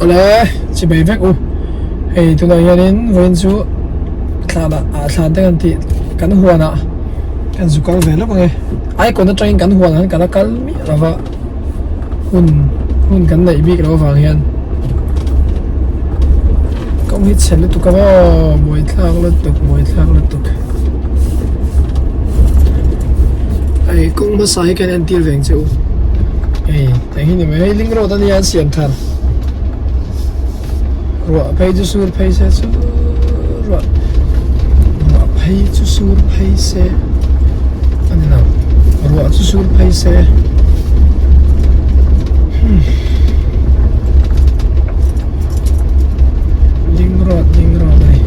Awle chibai vek u hei tunah hianin vawiin chu thlan ah ah thlan te kan tih kan huan ah kan zu kal ve lawk ang e icon atangin kan huan ah hian ka la kal miah lo va hun hun kan neih bik loh avang hian kawng hi chhe lutuk a maw buaithlak lutuk buaithlak lutuk hei kawng hmasa hi kan entir veng che u hei tiang hi ni mai hei link road ania an siam thar ruah phei chu sur phei se chu ruah ruah phei chu sur phei se a ni lo ruah chu sur phei se hmm link road link road a ni.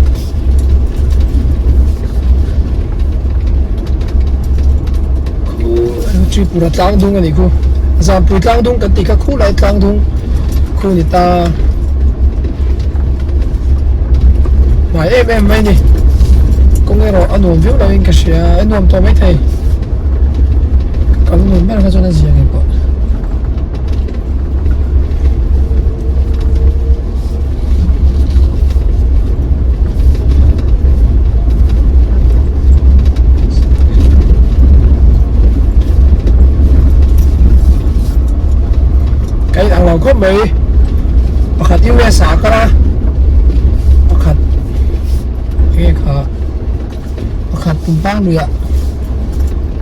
Tripura tlang dung a nih khu Zampui tlang dung kan tih kha khulai tlang dung khu ni ta hnai em em mai ni kawng erawh a nuam viau lo in ka hria a nuam tawh mai thei ka kal nuam ber kha chuan a zia ngei pawh. Ka in ang lo khawp mai pakhat US ah a kal a pakhat enge kha pakhat pumpang luiah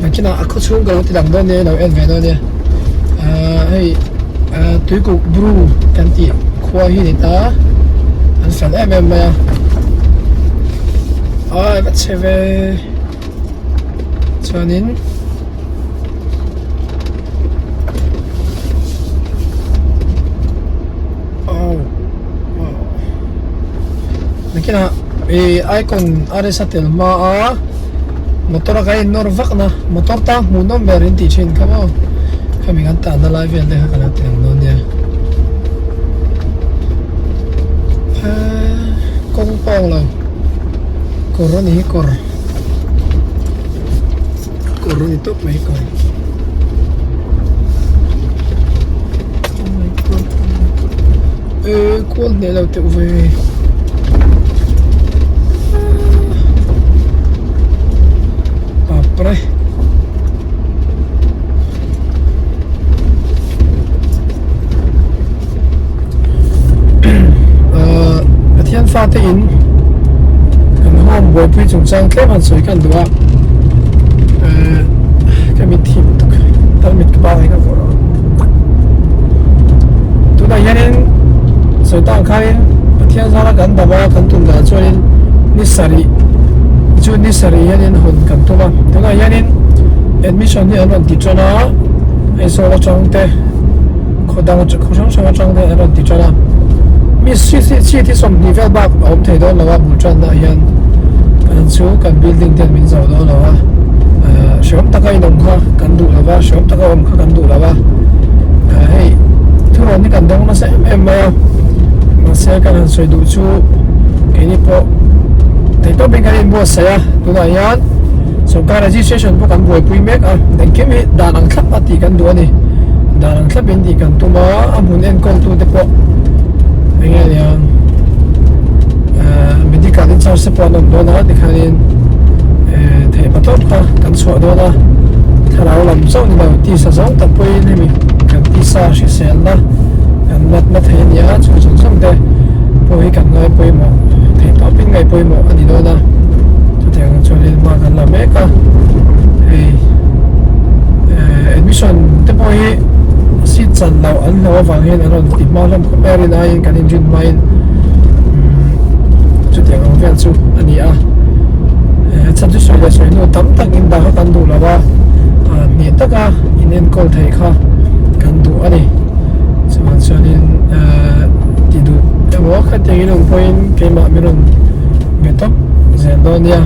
nakinah a khawchhung ka lo ti lang dawn nia lo en ve dawn nia ahh hei ahh tuikuk bru kan tih khua hi ni ta an fel em em mai a aii va chhe ve chuanin. Nakinah ih icon RS a tel hma a motor a ka en nawr vak na motor tang hmuh nawm ber in tih thin kha maw khami kan tan na lai vel te kha ka lo ti ang dawn nia ahh kawng pawh ang lo kawr a ni hi kawr kawr a ni tawp mai kawr. Eee kual hneh lo teuh ve Bapre Ahh Pathian fate in kan home buaipui chungchang tlem han sawi khan duh a ehh ka mit thim tuk tarmit ka bang hi ka vawrh a tunah hianin sawi tak ang khanin Pathian zara kan dam a kan tum dan chuanin ni sarih chu ni sarih hianin hawn kan tum a tunah hianin admission hi an rawn ti tan a Aizawl atang te khaw dang atang khaw hrang hrang atang te an rawn ti tan a mi seat hi 20 vel bak a awm thei dawn lo a bul tanna ah hian kan chu kan building ten min zo dawn lo a ahh hreawm taka inawm kha kan duh lo va hreawm taka awm kha kan duh lo a ahh hei thurawn hi kan dawng nasa em em mai a mahse kan han sawi duh chu keini pawh theihtawp in kan inbuatsaih a tunah hian sorkar registration pawh kan buaipui mek a engkim hi dan ang thlap a tih kan duh a ni dan ang thlap in tih kan tum a a hmun enkawl tu te pawh eng nge niang ahh medical in charge te pawh an awm dawn a tikhanin ehh theih patawp kha kan chhuah dawn a thlarau lam chauh ni lo tisa zawng tak pawhin hemi kan tisa hriselna kan natna thei a ni a chu zawng zawng te pawh hi kan ngai pawimawh theih tawpin ngaih pawimawh a ni dawn a chutiang ang chuanin hma kan la mek a hei ehh admission te pawh hi seat chan loh an hlauh avang hian an rawn ti hma hlawm khawp mai a rin aiin kan inrin hmain umm chutiang ang vel chu a ni a ehh chhan chu sawi leh sawi hnu tam tak in dah kha kan duh lo a ah hneh taka in enkawl theih kha kan duh a ni chuvang chuanin ehh ti duh emaw khatiang in awm pawhin keimah min rawn be tawp zel dawn nia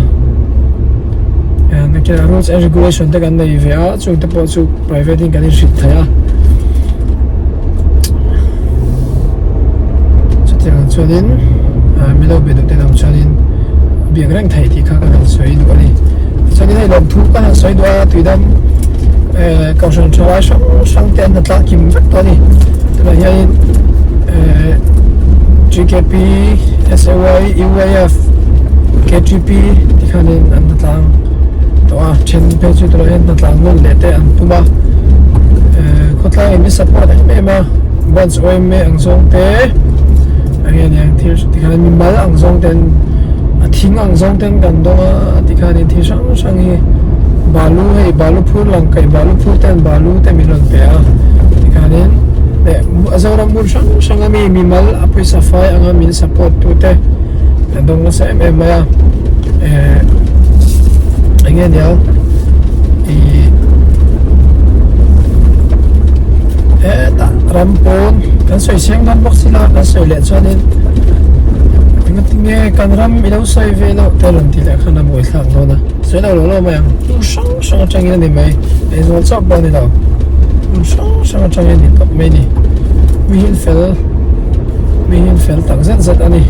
ehh nakinah rules and regulation te kan nei ve a chung te pawh chu private in kan inhrilh thei a chutiang ang chuanin ah milo be duh te lam chuanin biak reng theih tih kha kan han sawi duh a ni tichuanin hei lawmthu kan han sawi duh a tuidam eh kohhran tha lai hrang hrang te an hna tlak kim vek tawh a ni tunah hianin eh. KKP, SAY, UAF, KTP ti khanin an hnatlang tawh a, then phei chu tunah hian hnatlang nawn leh te an tum a, khawtlang in mi support em em a, branch OMA ang zawng te eng nge niang thil ti khan mi mal ang zawng ten a thing ang zawng ten kan dawng a ti khanin thil hrang hrang hi balu hei balu phur lang kaih balu phur ten balu te min rawn pe a ti khanin leh Zoram hmun hrang hrang a mi mimal a pawisa fai anga min support tu te an dawng nasa em em mai a eh eng nge nia ih hetah ram pawn kan sawi siam dawn bawk sila kan sawi leh chuanin engatinge kan ram i lo sawi ve loh te rawn tih leh khan a buai thlak dawn a sawi lo lo lo mai ang hmun hrang hrang atangin a ni mai Aizawl chauh pawh a ni lo hmun hrang hrang atangin a ni tawp mai a ni mi hi an fel mi hi an fel tak zet zet a ni.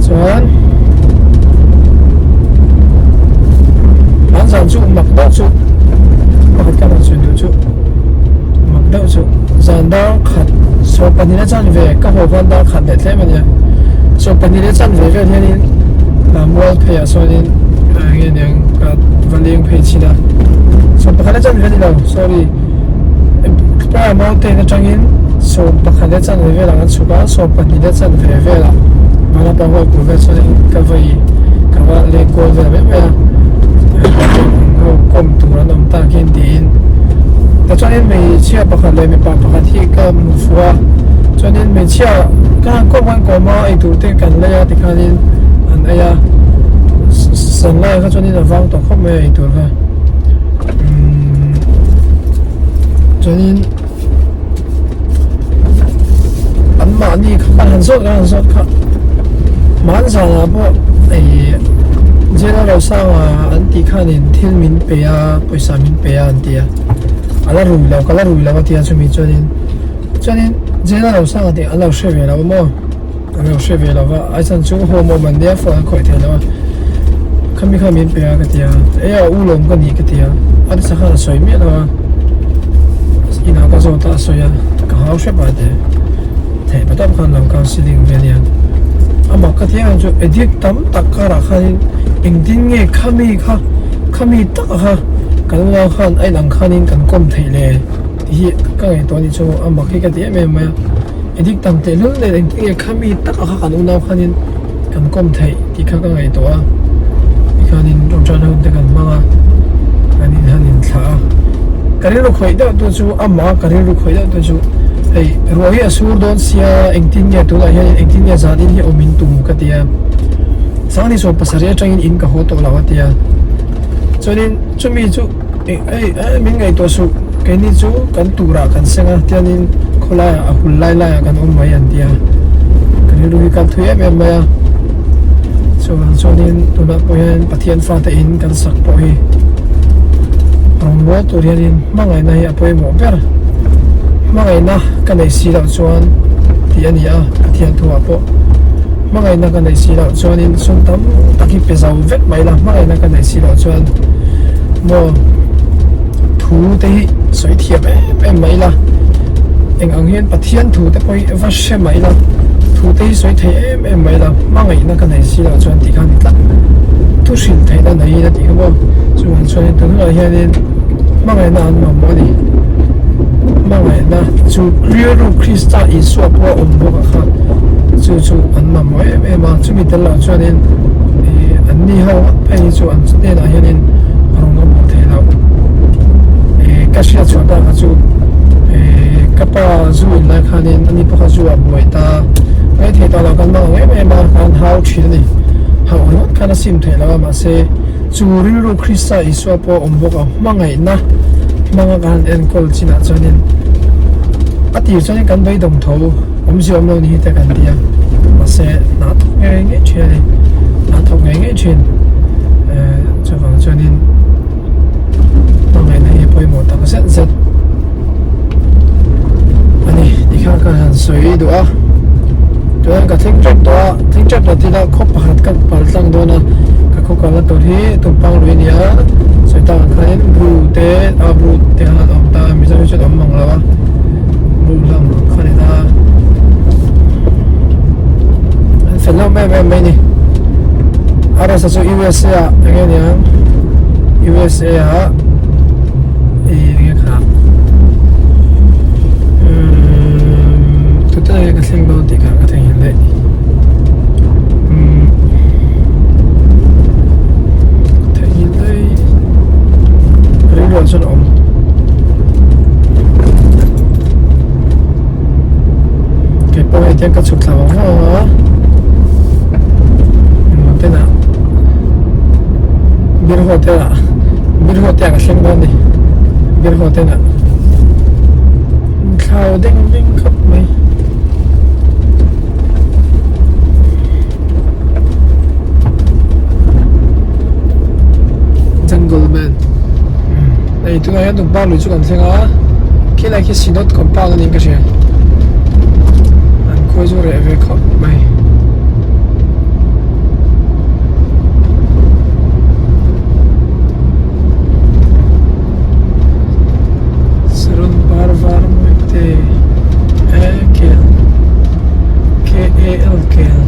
Chuan an zan chu mak deuh chu pakhat ka rawn sawi duh chu mak deuh chu zan dar khat sawm pahnih a chan ve ka haw khan dar khat leh tlem a nia sawm pahnih leh chan ve vel hianin mual pheiah sawnin eng nge niang ka va leng phei chhin a sawm pakhat leh chan ve a ni lo sorry Praia mountain atangin sawm pakhat leh chanve velah kan chhuk a, sawm pahnih leh chanve velah Malapa huai kulh vel chuanin ka vawi ka va leng kual vel mai mai a, ho kawm tur an awm takin tiin tichuanin hmeichhia pakhat leh mipa pakhat hi ka hmu fuh a, chuanin hmeichhia ka han kawm kan kawm a eitur te kan lei a tikhanin an ei a, zanlaiah kha chuanin a vang tawh khawp mai a eitur kha. Chuanin an mahni kha kan han zawt kan han zawt kha hmanzanah pawh hei General Rosanga an tih khanin thil min pe a pawisa min pe a an ti a a la rui lo ka la rui lo a ti a chumi chuanin chuanin General Rosanga tih an lo hre ve lo a maw. An lo hre ve lo va, a chan chu home awm an nia phone an khawih thei lo a, khami kha min pe a ka ti a, ei a u lawm ka nih ka ti a, a ti sakhan a sawi miah lo a, inah ka zawt a a sawi a, ka hau hrep a ti, theih pa tawp khan lo counselling ve ania, amah ka ti ang chu addict tam tak karah khanin engtin nge khami kha khami taka kha kan unau khan a inang khanin kan kawm theih le tih hi ka ngaihtuah a nih chu amak hi ka ti em em mai a. Edik tam tehlul nen engtin nge khami taka kha kan unau khanin kan kawm theih tih kha ka ngaihtuah a, tikhanin rawngṭan hun te kan hmang a, kan in han inthlah a, ka rilru khawih deuh tu chu amah ka rilru khawih deuh tu chu hei ruah hi a sur dawn sia engtin nge tunah hian engtin nge zan in hi awm in tum ka ti a, Sangni sawm pasarih atangin in ka haw tawh lo a ti a, chuanin chumi chu. Hei min ngaihtuah suh, keini chu kan turah kan seng a, tianin khawlaiah a hul lai laiah kan awm mai an ti a, ka rilru hi kal thui em em mai a, chuvang chuanin tunah pawh hian Pathian fate in kan sak pawh hi rawngbâwl tur hianin hmangaihna hi a pawimawh ber, hmangaihna ka neih si loh chuan tih a ni a, Pathian thuah pawh hmangaihna ka neih si loh chuanin sum tam tak hi pe zo vek mai la, hmangaihna ka neih si loh chuan. Maw thu te hi sawi thiam em em mai ila eng ang hian Pathian thu te pawh hi va hre mai ila thu te hi sawi thei em em mai ila hmangaihna ka nei si loh chuan tih kha a ni tlat thu hrilh theihna nei ila tih kha maw chuvang chuanin tun hunah hianin hmangaihna an mamawh a ni hmangaihna chu rilru Krista Isua pawh a awm bawk a kha chu chu an mamawh em em a chumi tel loh chuanin ih an ni ho phei hi chu an hnenah hianin rawng a hmuh theih loh ih ka hriat chhuah tak kha chu ih ka pa zu in lai khanin ani pawh kha zu ah buai ta ngaih theih tawh loh kan hmang ang em em a kan hau thin a ni hauh ringawt khan a sim theih loh a mahse chu rilru Krista Isua pawh a awm bawk a hmangaihna hmanga kan han enkawl chinah chuanin a tir chuanin kan beidawng tho. Awmzia awm lo ni hi te kan ti a, mahse hna thawk ngei ngei thin a ni, hna thawk ngei ngei thin eh chuvang chuanin hmangaihna hi a pawimawh tak zet zet a ni tih kha ka han sawi duh a, tunah ka thleng tep tawh a, thleng tep tawh tila khaw pakhat ka pal tlang dawn a. khaw kalna tur hi tumpang lui a ni a sawi tak ang khanin bru te a bru te khan an awm ta a mizo hi chuan awm mang lo a bru lam kha ni ta an fel hlawm em em mai a ni a rasa chu USA ah eng nge niang USA ah ih eng nge kha umm tute nge ka thleng dawn tih kha ka theihnghilh daih. Theihnghilh daih rilruah chuan a awm. Kei pawh hei tiang ka chhuk thla vang vang a engmaw ten ah bir hotel ah bir hotel ah ka thleng dawn a ni bir hotel ah thlau deng deng khawp mai. Jungle man hei tunah hian Tumpang lui chu kan thleng a khilai khi Synod compound a niin ka hria an khawi chu reh ve khawp mai. Saron par var mawi te e kel K A L kel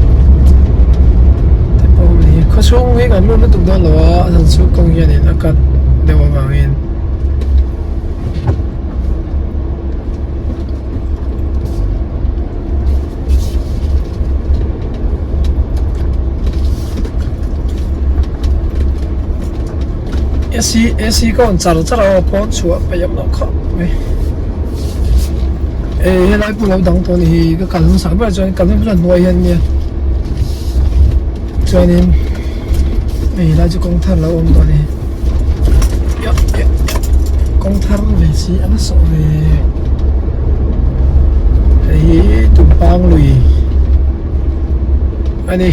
te pawh awm ni khaw chhung hi kan lut lutuk dawn lo a a chhan chu kawng hianin a cut deuh avangin. AC AC ka on char char a pawn chhuah peih awm loh khawp mai eh helai pawh lo dang tawh a ni hi ka kal hmasak ber chuan kal hmasak hnuai hian nia chuanin hei helai chu kawng thar lo awm tawh a ni kawng thar ve si a la sawh ve hei hi tumpang lui a ni.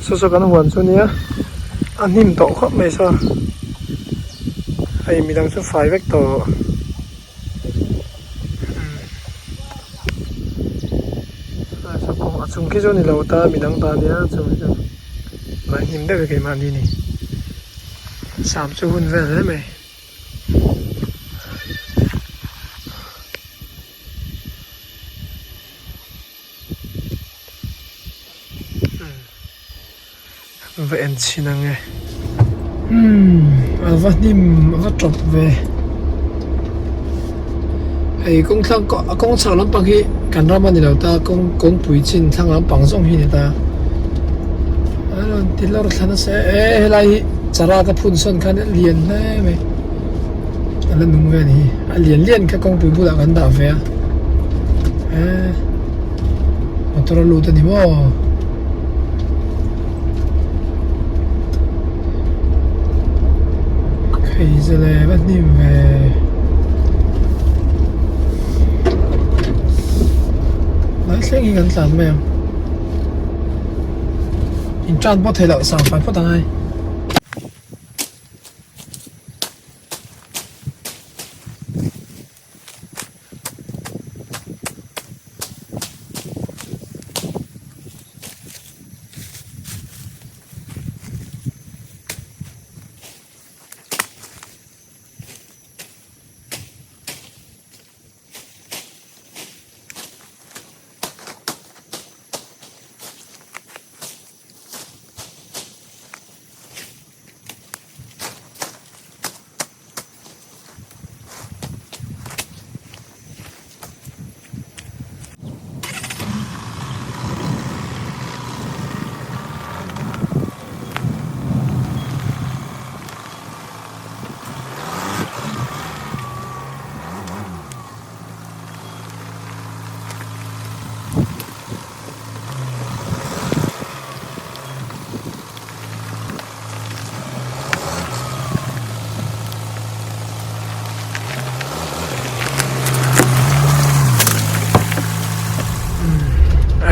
Saw saw kan huan chu nia a hnim tawh khawp mai saw hei midang chu fai vek tawh a chung khi chu a ni lo ta midang ta nia chung khi chu mahni hnim deuh hi keimahni a ni sam chu hun vel hle mai. Va en chhin ang e umm a va hnim a va tawp ve hei kawng thlang a kawng chhak lampang hi kan ram a ni lo ta kawng kawngpui chin thlang lampang zawng hi a ni ta a rawn ti lawr thla nasa e helai hi chara ka phun sawn khan a lian hle mai a la nung ve a ni hi a lian lian kha kawngpui bulah kan dah ve a eh. Motor a lut a ni maw? Khei zale va hnim ve. Lai thleng hi kan tlan mai ang. In tan pawh theih loh sang fai phawt ang ai.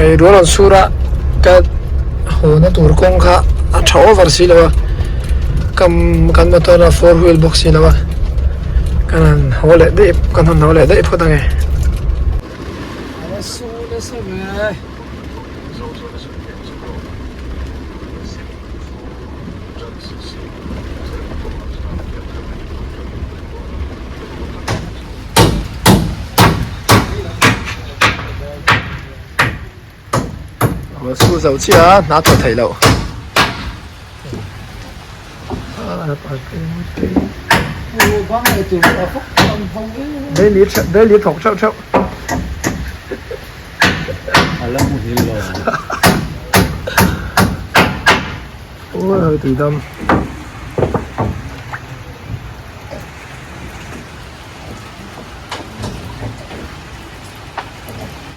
Hei rual rawn sur a ka haw na tur kawng kha a tha over si lo a kam kan motor a four wheel bawk si lo a kan han haw leh daih kan han haw leh daih phawt ange. A su nasa ve. Su zo chiah a hna thaw theih loh. Daily thawk theuh theuh. A la muhil lo. Ui tui dam.